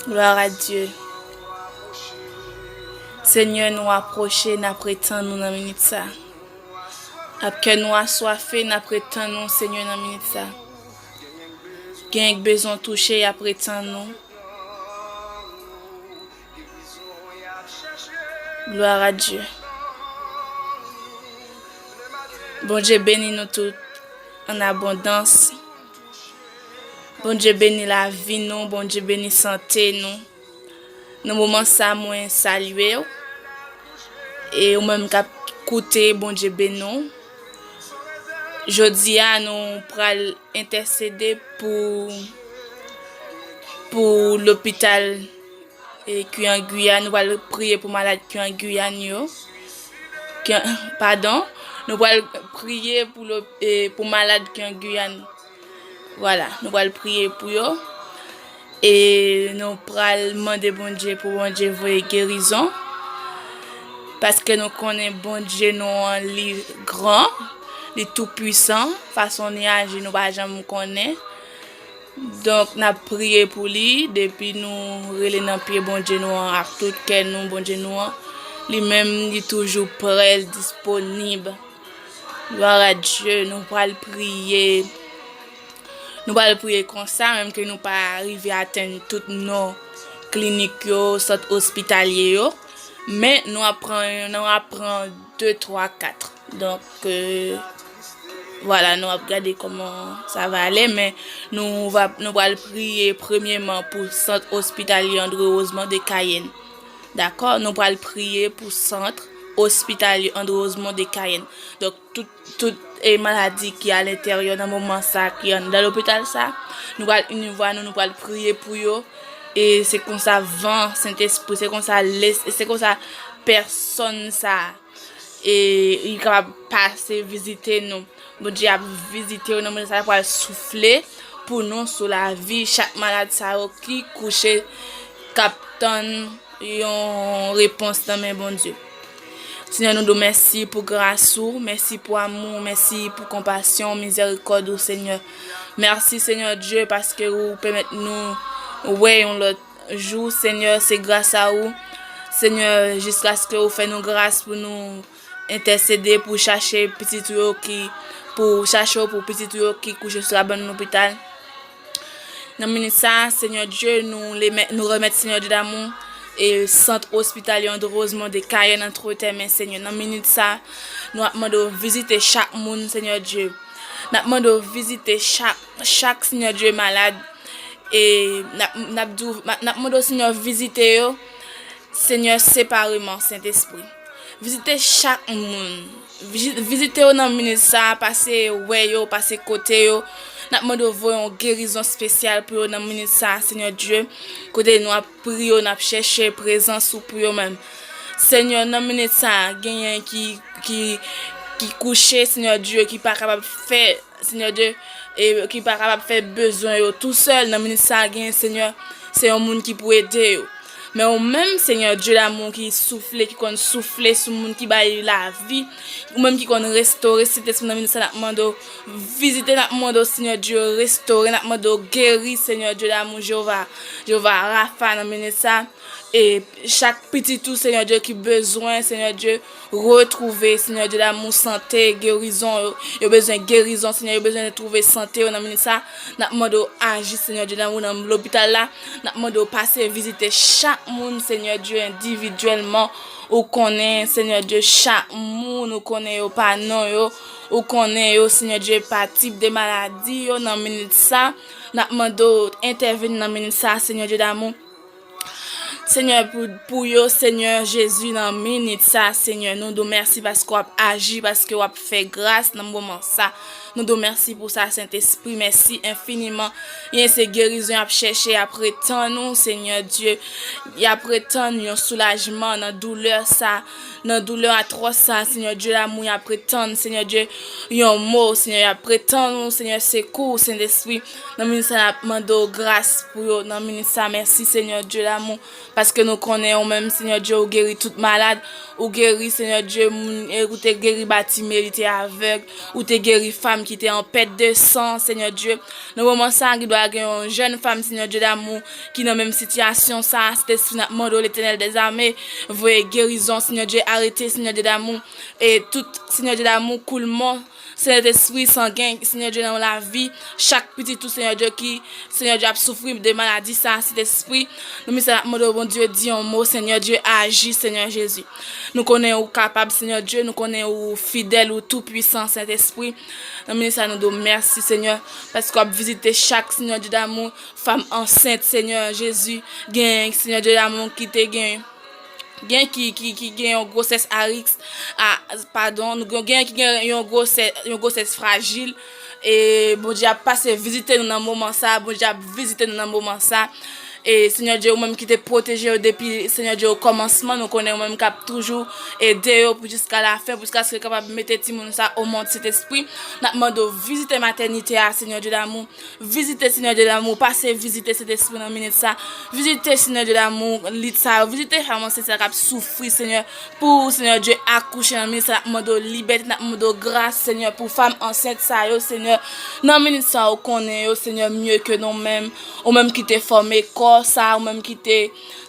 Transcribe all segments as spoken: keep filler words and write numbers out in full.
Glwa a Dye. Senyè, nou apwoche, n ap ret tann ou nan minit sa. Ak kè nou aswafe, n ap ret tann ou, Senyè, nan minit sa. Gen k bezwen touche, y ap ret tann ou. Glwa a Dye. Bondye beni nou tout an abondans. Bondye beni lavi nou, Bondye beni sante nou. Nan moman sa, mwen salye w. E ou menm k ap koute, Bondye beni w. Jodi a, nou pral entèsede pou, pou lopital, e, ki an Giyàn. Nou pral priye pou malad ki an Giyàn yo. Ki an, padon, nou pral priye pou, lo- e, pou malad ki an Giyàn. Vwala, nou pral priye pou yo. E nou pral mande Bondye pou Bondye voye gerizon. Paske nou konnen Bondye nou an, li gran, li tou pwisan. Fason li aji, nou pa janm konnen. Donk, n ap priye pou li, depi nou rele nan pye Bondye nou an ak tout kè nou, Bondye nou an, li menm, li toujou prè, l disponib. Glwa a Dye, nou pral priye. Nou pral priye konsa, menm ke nou pa rive atenn tout non klinik yo, sant ospitalye yo. Men nou ap pran, nou ap pran de, twa, kat. Donk, e, vwala, nou ap gade kòman sa va ale, men nou va, nou pral priye premyeman pou sant ospitalye André Rosemond de Cayenne. Dakò? Nou pral priye pou sant ospitalye André Rosemond de Cayenne. Donk, tout, tout, e, maladi ki alenteryè nan moman sa, ki anndan lopital sa, nou pral ini vwa nou, nou pral priye pou yo. E se konsa van Sentespri, se konsa les-, se konsa pèsòn sa, e li kapab pase vizite nou. Bondye ap vizite yo nan moman sa, l pral soufle pou nou sou lavi chak malad sa yo ki kouche, k ap tann yon repons nan men Bondye. Senyè, nou di w mèsi pou gras ou, mèsi pou amou, mèsi pou konpasyon, mizèrikòd ou, Senyè. Mèsi, Senyè Dye, paske ou pèmèt nou wè yon lòt jou, Senyè, se gras a ou. Senyè, jiskaske ou fè nou gras pou nou entèsede, pou chache pitit ou yo ki, pou chache w pou pitit ou yo ki kouche sou labann lopital. Nan minit sa, Senyè Dye, nou remèt, nou remèt, Senyè Dye damou, e sant ospitalye André Rosemond de Cayenne antre w men, Senyè. Nan minit sa, nou ap mande w vizite chak moun, Senyè Dye. N ap mande w vizite chak, chak, Senyè Dye, malad. E n ap, n ap di w, n ap mande w, Senyè, vizite yo. Senyè, separeman, Sentespri. Vizite chak moun. Viji-, vizite yo nan minit sa a, pase wè yo, pase kote yo. N ap mande w voye yon gerizon espesyal pou yo nan minit sa a, Senyè Dye. Kote nou ap priye w, n ap chèche prezans ou pou yo menm. Senyè, nan minit sa a, genyen ki, ki, ki kouche, Senyè Dye, ki pa kapab fè Senyè Dye, e ki pa kapab fè bezwen yo tousèl. Nan minit sa a, genyen, Senyè, se yon moun ki pou ede yo. Men ou menm, Senyè Dye damou, ki soufle, ki konn soufle sou moun, ki bay lavi, ou menm ki konn restore, Sentespri, nan minit sa, n ap mande w vizite, n ap mande w, Senyè Dye, restore, n ap mande w geri, Senyè Dye damou, Jewova, Jewova Rafa, nan minit sa. E chak pitit ou, Senyè Dye, ki bezwen, Senyè Dye, retwouve, Senyè Dye damou, sante, gerizon, yo, yo bezwen gerizon, Senyè, yo bezwen twouve sante yo nan minit sa. N ap mande w aji, Senyè Dye damou, nan lopital la. N ap mande w pase vizite chak moun, Senyè Dye, endividyèlman. Ou konnen, Senyè Dye, chak moun, ou konnen yo pa non yo. Ou konnen yo, Senyè Dye, pa tip de maladi yo nan minit sa. N ap mande w entèvini nan minit sa, Senyè Dye damou. Senyè, pou, pou yo, Senyè Jezi, nan minit sa, Senyè, nou di w mèsi paske w ap aji, paske w ap fè gras nan moman sa. Nou di w mèsi pou sa, Sentespri, mèsi enfiniman. Yen se gerizon y ap chèche, y ap ret tann ou, Senyè Dye. Y ap ret tann yon soulajman nan doulè sa, nan doulè atwòs sa, Senyè Dye damou, y ap ret tann, Senyè Dye, yon mo, Senyè, y ap ret tann ou, Senyè, sekou, Sentespri. Nan minit sa, n ap mande w gras pou yo. Nan minit sa, mèsi, Senyè Dye damou, paske nou konnen ou menm, Senyè Dye, ou geri tout malad. Ou geri, Senyè Dye, moun, e, ou te geri Batime, li te avèg. Ou te geri fanm ki te an pèt de san, Senyè Dye. Nan moman sa, gen dwa gen yon jèn fanm, Senyè Dye damou, ki nan menm sitiyasyon sa, Sentespri, n ap mande w, Letènèl dèzame, voye gerizon, Senyè Dye, arete, Senyè Dye damou, e tout, Senyè Dye damou, koulman, Sentespri, sangen, Senyè Dye, nan lavi, chak pitit ou, Senyè Dye, ki, Senyè Dye, ap soufri de maladi sa, Sentespri, nan minis sa, n ap mande w, Bondye, di yon mo, Senyè Dye, aji, Senyè Jezi. Nou konnen ou kapab, Senyè Dye, nou konnen ou fidèl, ou tou pwisan, Sentespri. Nan minis sa, nou di w mèsi, Senyè, paske w ap vizite chak, Senyè Dye damou, fanm ansent, Senyè Jezi, gen, Senyè Dye damou, ki te gen, gen ki, ki, ki gen yon gwosès a risk, a, padon, nou gen, gen ki gen yon gwosès, yon gwosès frajil, e Bondye ap pase vizite nou nan moman sa, Bondye ap vizite nou nan moman sa. E Senyè Dye, ou menm ki te pwoteje yo depi, Senyè Dye, o kòmansman, nou konnen ou menm k ap toujou ede yo pou jiska lafen, pou jiskaske kapab mete timoun sa o mond, Sentespri. N ap mande w vizite matènite a, Senyè Dye damou. Vizite, Senyè Dye damou. Pase vizite, Sentespri, nan minit sa. Vizite, Senyè Dye damou, lit sa yo. Vizite fanm ansent sa k ap soufri, Senyè. Pou, Senyè Dye, akouche nan minit sa, n ap mande w libète, n ap mande w gras, Senyè, pou fanm ansent sa yo, Senyè. Nan minit sa, ou konnen yo, Senyè, mye ke nou menm. Ou menm ki te fòme kò sa, ou menm ki te,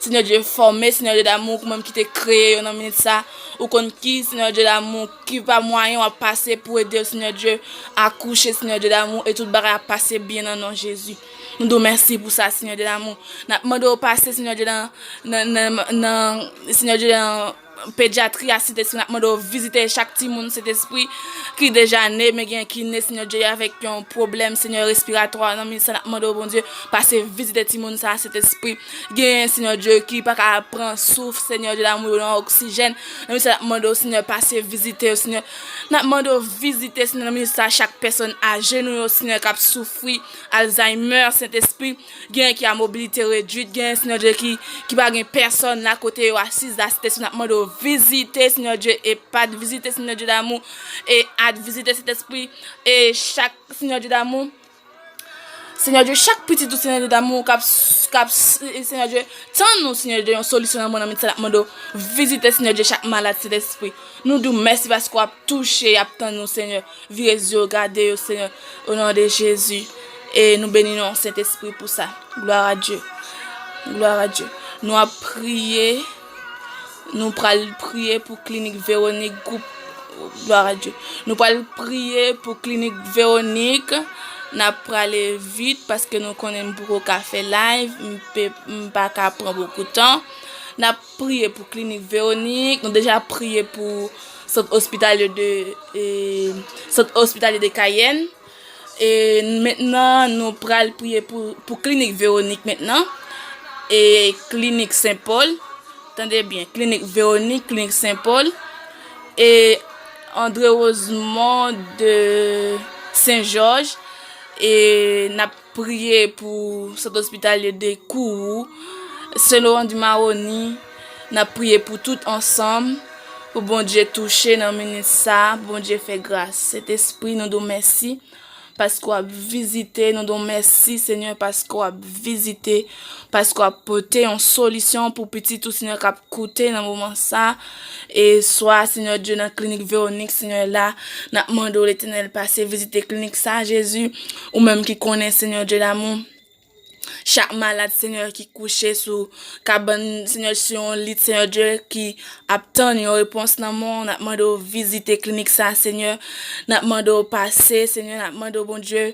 Senyè Dye, fòme, Senyè Dye damou, ou menm ki te kreye yo nan minit sa. Ou konn ki, Senyè Dye damou, ki pa mwayen w ap pase pou ede yo, Senyè Dye, akouche, Senyè Dye damou, e tout bagay ap pase byen nan non Jezi. Nou di w mèsi pou sa, Senyè Dye damou. N ap mande w pase, Senyè Dye, nan, nan, nan, nan, Senyè Dye, nan pedyatri a, Sentespri, n ap mande w vizite chak timoun, Sentespri, ki deja ne, men gen ki ne, Senyè Dye, avèk yon pwoblèm, Senyè, respiratwa, nan minit sa, n ap mande w, Bondye, pase vizite timoun sa, Sentespri. Gen, Senyè Dye, ki pa ka pran souf, Senyè Dye damou, yo nan oksijèn. Nan minit sa, n ap mande w, Senyè, pase vizite yo, Senyè. N ap mande w vizite, Senyè, nan minit sa, chak pèsòn ajenou yo, Senyè, k ap soufri Alzheimer, Sentespri. Gen ki a mobilite redwit, gen, Senyè Dye, ki, ki pa gen pèsòn la kote yo asiz la, Sentespri, n ap mande w vizite, Senyè Dye, EHPAD, vizite, Senyè Dye damou, e ad, vizite, Sentespri, e chak, Senyè Dye damou, Senyè Dye, chak pitit ou, Senyè Dye damou, k ap, k ap, Senyè Dye, tann nou, Senyè Dye, yon solisyon nan mwen nan medsen, n ap mande w vizite, Senyè Dye, chak malad, Sentespri. Nou di w mèsi paske w ap touche, y ap tann nou, Senyè. Vire zye w, gade yo, Senyè, o non de Jezi. E nou beni non, Sentespri, pou sa. Gloire à Dieu. Gloire à Dieu. Nou ap priye. Nou pral priye pou klinik Véronique, gwoup. Gloire à Dieu. Nou pral priye pou klinik Véronique. N ap prale vit paske nou konnen m poko ka fè live. M pe, m pa ka pran bokou tan. N ap priye pou klinik Véronique. Nou deja priye pou sant ospitalye de, e, sant ospitalye de Cayenne. E mentnan, nou pral priye pou, pou klinik Véronique mentnan. E klinik Sen Pòl. Tande byen, klinik Véronique, klinik Sen Pòl. E André Rosemond de Sen Jòj. E n ap priye pou sant ospitalye de Kourou. Sen Loran di Mawoni, n ap priye pou tout ansanm. Pou Bondye touche nan minit sa, Bondye fè gras. Sentespri, nou di w mèsi. Paske w ap vizite, nou di w mèsi, Senyè, paske w ap vizite, paske w ap pote yon solisyon pou pitit ou, Senyè, k ap koute nan moman sa. E swa, Senyè Dye, nan klinik Véronique, Senyè, la, n ap mande w, Letènèl, pase vizite klinik sa, Jezi, ou menm ki konnen, Senyè Dye damou. Chak malad, Senyè, ki kouche sou kabann, Senyè, sou yon lit, Senyè Dye, ki ap tann yon repons nan men w, n ap mande w vizite klinik sa, Senyè. N ap mande w pase, Senyè, n ap mande w, Bondye,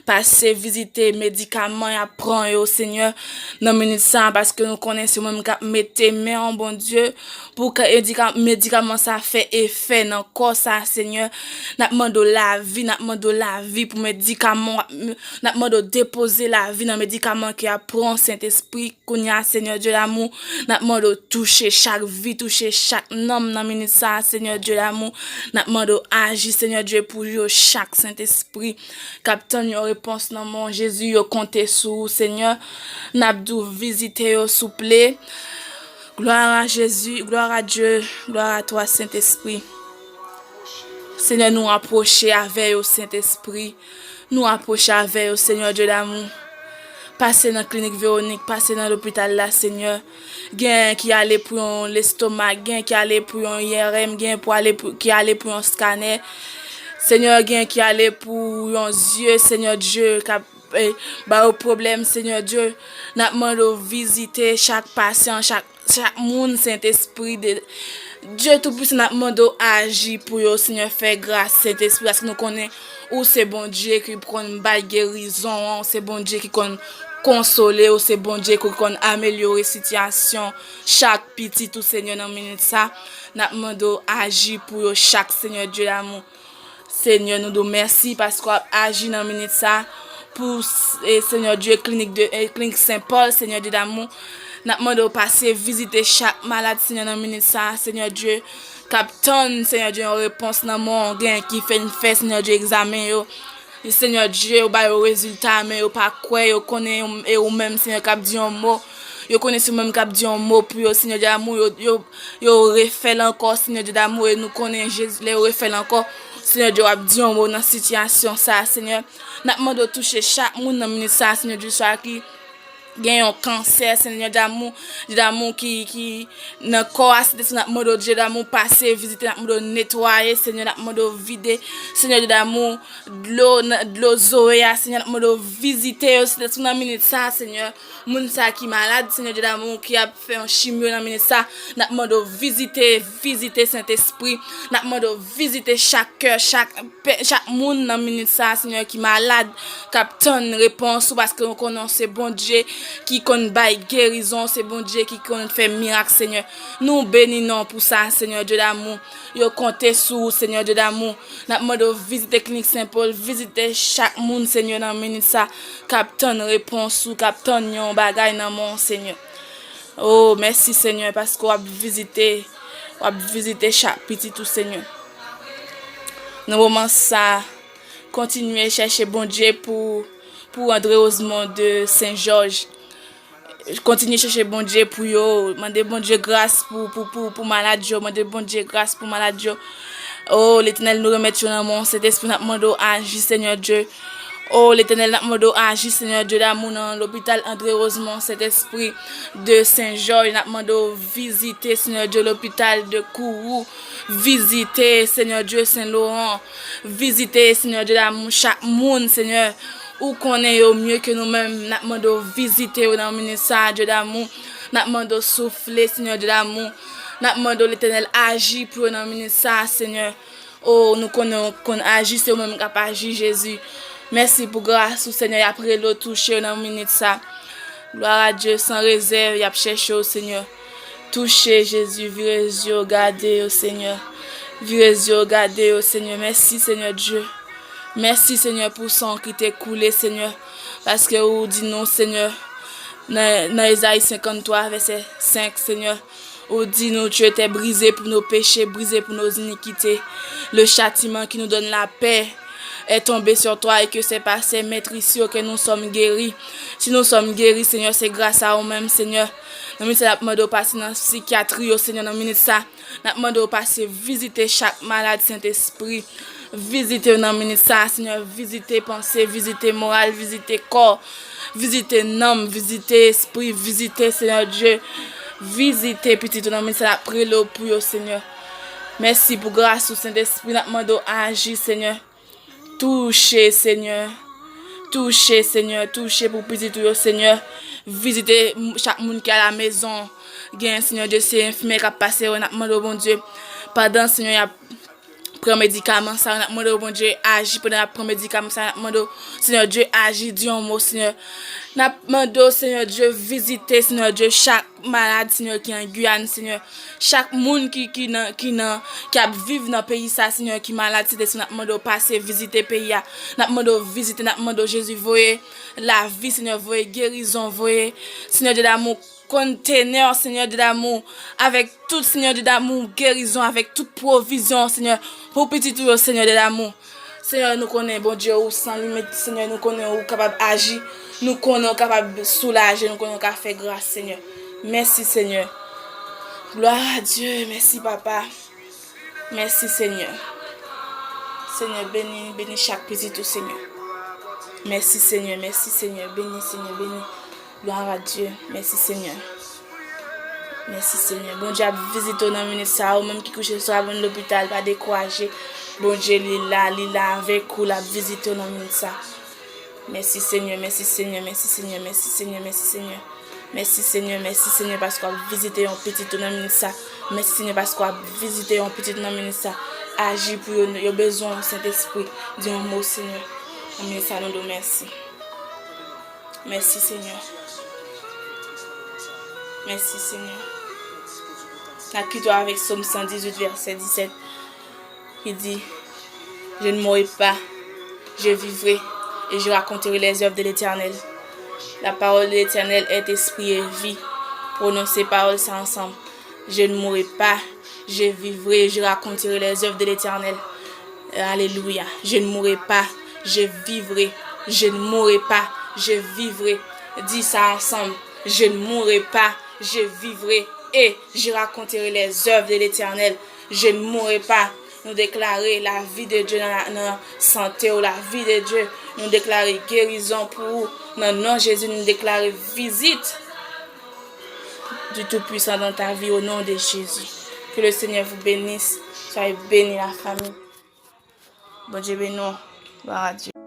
pase vizite medikaman y ap pran yo, Senyè, nan minit sa, paske nou konnen se ou menm k ap mete men w, Bondye, pou ke medika-, medikaman sa fè efè nan kò sa, Senyè. N ap mande w lavi, n ap mande w lavi pou medikaman w ap N ap mande w depoze lavi nan medikaman ke y ap pran, Sentespri. Kounye a, Senyè Dye damou, n ap mande w touche chak vi, touche chak nanm nan minit sa a, Senyè Dye damou. N ap mande w aji, Senyè Dye, pou yo chak, Sentespri, k ap tann yon repons nan men w, Jezi, yo konte sou ou, Senyè. N ap di w vizite yo, souple. Gloire à Jésus, gloire à Dieu, gloire à toi, Sentespri. Senyè, nou apwoche avè yo, Sentespri. Nou apwoche avè yo, Senyè Dye damou. Pase nan klinik Véronique, pase nan lopital la, Senyè. Gen ki ale pou yon lestomak, gen ki ale pou yon I R M, gen pou ale pou, ki ale pou yon skanè. Senyè, gen ki ale pou yon zye, Senyè Dye, k ap, eh, ba yo pwoblèm, Senyè Dye. N ap mande w vizite chak pasyan, chak, chak moun, Sentespri de Dye Toupisan, n ap mande w aji pou yo, Senyè, fè gras, Sentespri, paske nou konnen ou se Bondye ki konn bay gerizon an, ou se Bondye ki konn konsole, ou se Bondye ki konn amelyore sitiyasyon chak pitit ou, Senyè, nan minit sa. N ap mande w aji pou yo chak, Senyè Dye damou. Senyè, nou di w mèsi paske w ap aji nan minit sa pou, eh, Senyè Dye, klinik de, eh, klinik Sen Pòl, Senyè Dye damou. N ap mande w pase vizite chak malad, Senyè, nan minit sa, Senyè Dye, k ap tann, Senyè Dye, yon repons nan men w, gen ki fè n fè, Senyè Dye, egzamen yo. Senyè Dye, ou ba yo rezilta, men yo pa kwè, yo konnen e ou menm, Senyè, k ap di yon mo. Yo konnen se ou menm k ap di yon mo pou yo, Senyè Dye damou, yo, yo, yo refè l ankò, Senyè Dye damou, e nou konnen Jezi, lè yo refè l ankò, Senyè Dye, w ap di yon mo nan sitiyasyon sa, Senyè. N ap mande w touche chak moun nan minit sa, Senyè Dye, swa ki gen yon kansè, Senyè Dye damou, Dye damou ki, ki nan kò a, Sentespri, n ap mande w, Dye damou, pase vizite, n ap mande w netwaye, Senyè, n ap mande w vide, Senyè Dye damou, dlo, nan, dlo Zoe a, Senyè, n ap mande w vizite yo, Sentespri, nan minit sa, Senyè. Moun sa ki malad, Senyè Dye damou, ki ap fè yon chimyo nan minit sa, n ap mande w vizite, vizite Sentespri, n ap mande w vizite chak kè, chak, pe- chak moun nan minit sa, Senyè, ki malad, k ap tann repons ou, paske nou konnen w se Bondye ki konn bay gerizon, se Bondye ki konn fè mirak, Senyè. Nou beni non w pou sa, Senyè Dye damou. Yo konte sou ou, Senyè Dye damou. N ap mande w vizite klinik Sen Pòl, vizite chak moun, Senyè, nan minit sa, k ap tann repons ou, k ap tann yon bagay nan men w, Senyè. O, mèsi, Senyè, paske w ap vizite, w ap vizite chak pitit ou, Senyè. Nan moman sa, kontinye chèche Bondye pou, pou André Rosemond de Sen Jòj. Kontinye chèche Bondye pou yo. Mande Bondye gras pou, pou, pou, pou malad yo. Mande Bondye gras pou malad yo. O Letènèl, nou remèt yo nan men w, Sentespri, n ap mande w aji, Senyè Dye. O Letènèl, n ap mande w aji, Senyè Dye damou, nan lopital André Rosemond, Sentespri de Sen Jòj, n ap mande w vizite, Senyè Dye, lopital de Kourou. Vizite, Senyè Dye, Sen Loran. Vizite, Senyè Dye damou, chak moun, Senyè. Ou konnen yo mye ke nou menm. N ap mande w vizite yo nan minit sa, Dye damou. N ap mande w soufle, Senyè Dye damou. N ap mande w, Letènèl, aji pou yo nan minit sa, Senyè. O, nou konnen w konn aji, se ou menm k ap aji, Jezi. Mèsi pou gras ou, Senyè. Y ap rele w touche yo nan minit sa. Glwa a Dye, san rezèv, y ap chèche w, Senyè. Touche, Jezi, vire zye w, gade yo, Senyè. Vire zye w, gade yo, Senyè. Mèsi, Senyè Dye. Mèsi, Senyè, pou san ki te koule, Senyè. Paske ou di nou, Senyè, nan, nan Ezayi senkanntwa, vèsè senk, Senyè, ou di nou, tu étais brisé pour nos péchés, brisé pour nos iniquités. Le châtiment qui nous donne la paix est tombé sur toi et que c'est par ses meurtrissures que nous sommes guéris. Si nous sommes guéris, Senyè, se gras a ou menm, Senyè. Nan minit sa, n ap mande w pase nan sikyatri yo, Senyè, nan minit sa. N ap mande w pase vizite chak malad, Sentespri. Vizite yo nan minit sa, Senyè. Vizite panse, vizite moral, vizite kò, vizite nanm, vizite espri, vizite, Senyè Dye. Vizite pitit ou nan minit sa, n ap rele w pou yo, Senyè. Mèsi pou gras ou, Sentespri. N ap mande w aji, Senyè. Touche, Senyè. Touche, Senyè. Touche pou pitit ou yo, Senyè. Vizite m- chak moun ki a la mezon. Gen, Senyè Dye, se enfimyè k ap pase yo. N ap mande w, Bondye, pandan, Senyè, y ap pran medikaman sa yo, n ap mande w, Bondye, aji pandan y ap pran medikaman sa yo. N ap mande w, Senyè Dye, aji, di yon mo, Senyè. N ap mande w, Senyè Dye, vizite, Senyè Dye, chak malad, Senyè, ki an Giyàn, Senyè. Chak moun ki, ki nan, ki nan, ki ap viv nan peyi sa, Senyè, ki malad, Sentespri, n ap mande w pase vizite peyi a. N ap mande w vizite, n ap mande w, Jezi, voye lavi, Senyè, voye gerizon, voye, Senyè Dye damou, kontenè, Senyè Dye damou, avèk tout, Senyè Dye damou, gerizon, avèk tout pwovizyon, Senyè, pou pitit ou yo, Senyè Dye damou. Senyè, nou konnen, Bondye, ou san limit. Senyè, nou konnen ou kapab aji. Nou konnen ou kapab soulaje. Nou konnen ou ka fè gras, Senyè. Mèsi, Senyè. Glwa a Dye. Mèsi, Papa. Mèsi, Senyè. Senyè, beni, beni chak pitit ou, Senyè. Mèsi, Senyè. Mèsi, Senyè. Beni, Senyè, beni. Glwa a Dye. Mèsi, Senyè. Mèsi, Senyè. Bondye ap vizite w nan minit sa a. Ou menm ki kouche sou avyon lopital, pa dekouraje. Bondye, li la, li la avèk ou, l ap vizite w nan minit sa. Mèsi Senyè, mèsi Senyè, mèsi Senyè, mèsi Senyè, mèsi Senyè. Mèsi Senyè, mèsi Senyè, paske w ap vizite yon pitit ou nan minit sa. Mèsi Senyè, paske w ap vizite yon pitit ou nan minit sa. Aji pou yo, yo bezwen w, Sentespri. Di yon mo, Senyè. Nan minit sa, nou di w mèsi. Mèsi Senyè. Mèsi Senyè. N ap kite w avèk Sòm san dizuit, vèsè disèt, ki di, Je ne mourrai pas, je vivrai, et je raconterai les œuvres de l'Éternel. La parole de l'Éternel est esprit et vie. Pwononse pawòl sa ansanm. Je ne mourrai pas, je vivrai, je raconterai les œuvres de l'Éternel. Alelouya. Je ne mourrai pas, je vivrai. Je ne mourrai pas, je vivrai. Di sa ansanm. Je ne mourrai pas, je vivrai, et je raconterai les œuvres de l'Éternel. Je ne mourrai pas. Nou deklare lavi de Dye nan, nan sante w, lavi de Dye. Nou deklare gerizon pou ou. Nan non Jezi, nou deklare vizit du Tout-Puissant dans ta vie au nom de Jésus. Que le Seigneur vous bénisse. Soyez bénis, la famille. Bondye beni w. Gloire à Dieu.